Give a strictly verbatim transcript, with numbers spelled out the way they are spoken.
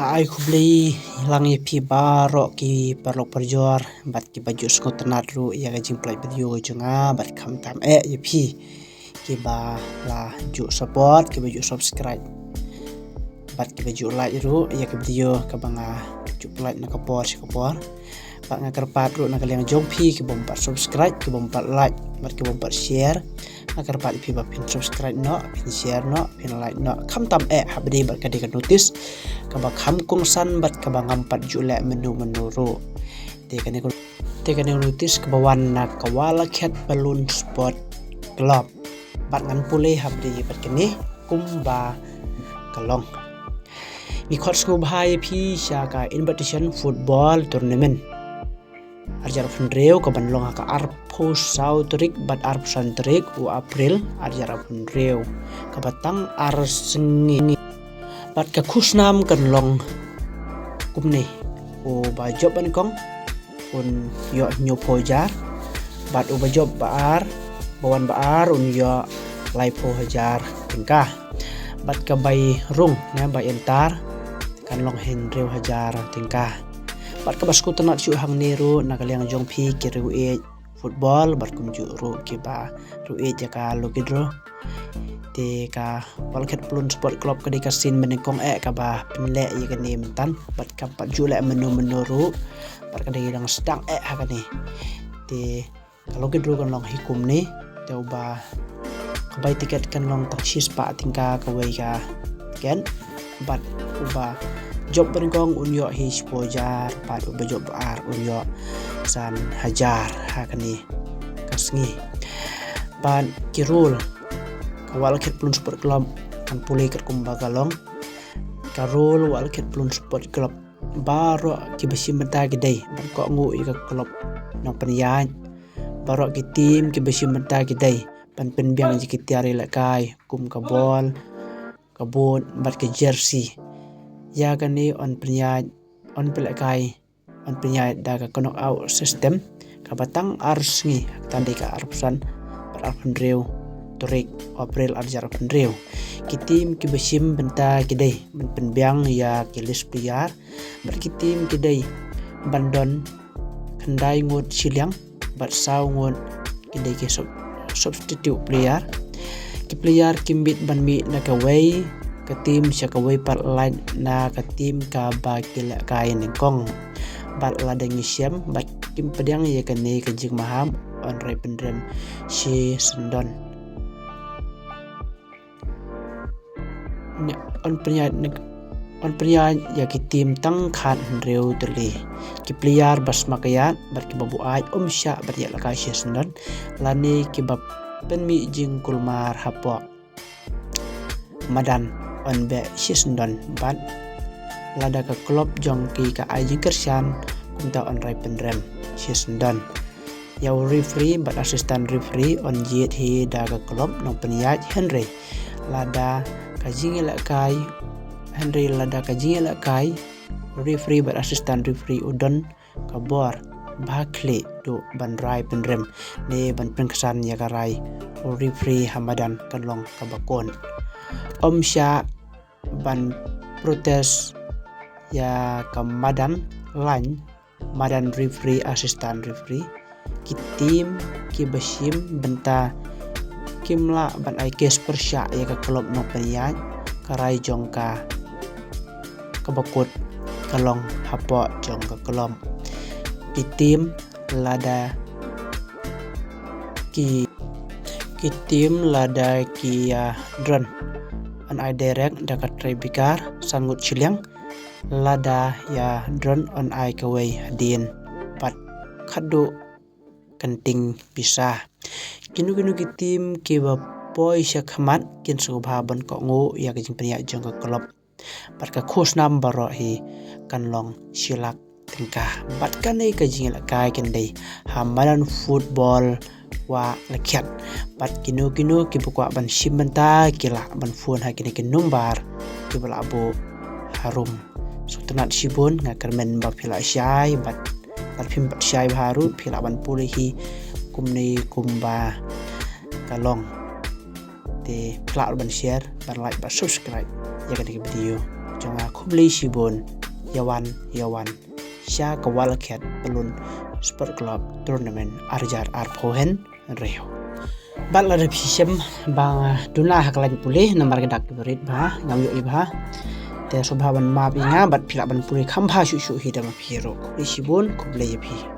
Ai khublei lang ïa phi baroh ki paralok parajor bad kiba ju sngewtynnat ruh ïa ka jingpynlait video jong nga, bad khamtam eh ïa phi kiba la ju support, kiba ju subscribe bad kiba ju like ruh ïa ka video kaba nga ju pynlait na ka por sha ka por. Bad nga kyrpad ruh na ka liang jong phi kibym pat subscribe, kibym pat like bad kibym pat share, nga kyrpad ïa phi ba phin subscribe noh, phin share noh, phin like noh, khamtam eh ha bad bad ka dei ka notice kaba kham kongsan bad kaba ngam pat ju leh mynno mynno ruh. Te kane ka, te kane ka notice kaba wan na ka Walakhet Balloon Sport Club. Bad ngan pule ha bad bad kane kumba ka long. Ngi khot sngewbha ïa phi sha ka Invitation Football Tournament arhajar arphew hynriew kaban long ha ka arphew saw tarik bad arphew san tarik u April arhajar arphew hynriew, kaba tang ar sngi. Bad ka khusnam kan long kumne: uba jop banyngkong un ïoh hynñiewphew hajar, bad uba jop ba ar, ba wan ba ar un ïoh laiphew hajar tyngka. Bad ka bai rung ne bai entar kan long hynriew hajar tyngka. Bad kaba sngewtynnat shuh hangne ruh na ka liang jong phi ki riew ïeit football bad kumjuh ruh kiba riew ïeit ïa ka lucky draw. Te ka Walakhet Balloon Sport Club ka dei ka sien banyngkong eh kaba pynleh ïa kane mynta bad kam pat ju leh mynno mynno ruh. Bad ka dei dang sdang eh ha kane. Te ka lucky draw kan long hi kumne. Te uba, ka bai tiket kan long tang shispah tyngka kawei ka tiket. Bad uba jop banyngkong un ïoh hi shiphew hajar, bad uba jop ba ar un ïoh san hajar ha kane ka sngi. Bad ki rule ka Walakhet Balloon Sport Club kan pule katkum ba ka long. Ka rule Walakhet Balloon Sport Club: baroh kiba shim bynta ki dei ban kohnguh ïa ka club nongpynïaid. Baroh ki team kiba shim bynta ki dei ban pynbiang ïa ki tiar ïalehkai kum ka bol, ka boot bad ka jersey. Ïa kane yn pynïaid, yn pynlehkai, yn pynïaid da ka knockout system kaba tang ar sngi, kata dei ka arphew san bad arphew hynriew tarik April arhajar arphew hynriew. Ki team kiba shim bynta ki dei ban pynbiang ïa ki list player bad ki team ki dei ban don khyndai ngut shiliang bad saw ngut ki dei ki sub-, substitute player. Ki player kim bit ban mih na kawei ka team sha kawei pat, lait na ka team kaba ki lehkai nyngkong. Bad lada ngi shem bad kim pdiang ïa kane ka jingmaham, yn rai pynrem shisyndon. Ne yn pynïaid ne, yn pynïaid ïa ki team tang khathynriew tylli. Ki player ba sma ka ïaid bad kiba buaid ym shah ban ïalehkai shisyndon, lane kiba pynmih jingkulmar hapoh madan yn beh shisyndon, bad lada ka club jong ki ka ai jingkyrshan, kumta yn rai pynrem shisyndon. Ïa u referee bad assistant referee yn jied hi da ka club nongpynïaid, hynrei lada ka jingïalehkai, hynrei lada ka jingïalehkai referee bad assistant referee u don ka bor, bha khlieh duh ban rai pynrem ne ban pynksan ïa ka rai u referee ha madan kan long kaba kut. Ym shah ban protest ïa ka madan, lain madan referee, assistant referee. Ki team kiba shim bynta kim lah ban ai case pyrshah ïa ka club nongpynïaid, ka rai jong ka kaba kut ka long hapoh jong ka club. Ki team lada ki, ki team lada ki ïa draw yn ai direct da ka tiebreaker san ngut shiliang, lada ïa draw yn ai kawei hadien pat khadduh kynting pisa. Kino kino ki team kiba poi sha khmat kin sngewbha ban kohnguh ïa ka jingpynïaid jong ka club. Bad ka khusnam baroh hi kan long shi lak tyngka. Bad kane ka jingïalehkai kan dei ha madan football Walakhet. Bad kino kino kiba kwah ban shim bynta ki lah ban phone ha kine ki number kiba la buh harum. Sngewtynnat shibun, nga kyrmen ba phi la shai, bad lada phim pat shai bha ruh phi lah ban pule hi kumne kumba ka long. Te phi lah ban share, ban like, ban subscribe ïa kane ka video jong nga. Khublei shibun. ïa wan, ïa wan sha ka Walakhet Balloon Sport Club Tournament ar hajar arphew hynriew. Bad lada phi shem ba duna ha ka lain pule namar ka dak kiba rit bha ngam ïohi bha, te sngewbha ban map ïa nga bad phi lah ban pule kham bha shuh shuh hi da ma phi ruh. Khublei shibun, khublei ïa phi.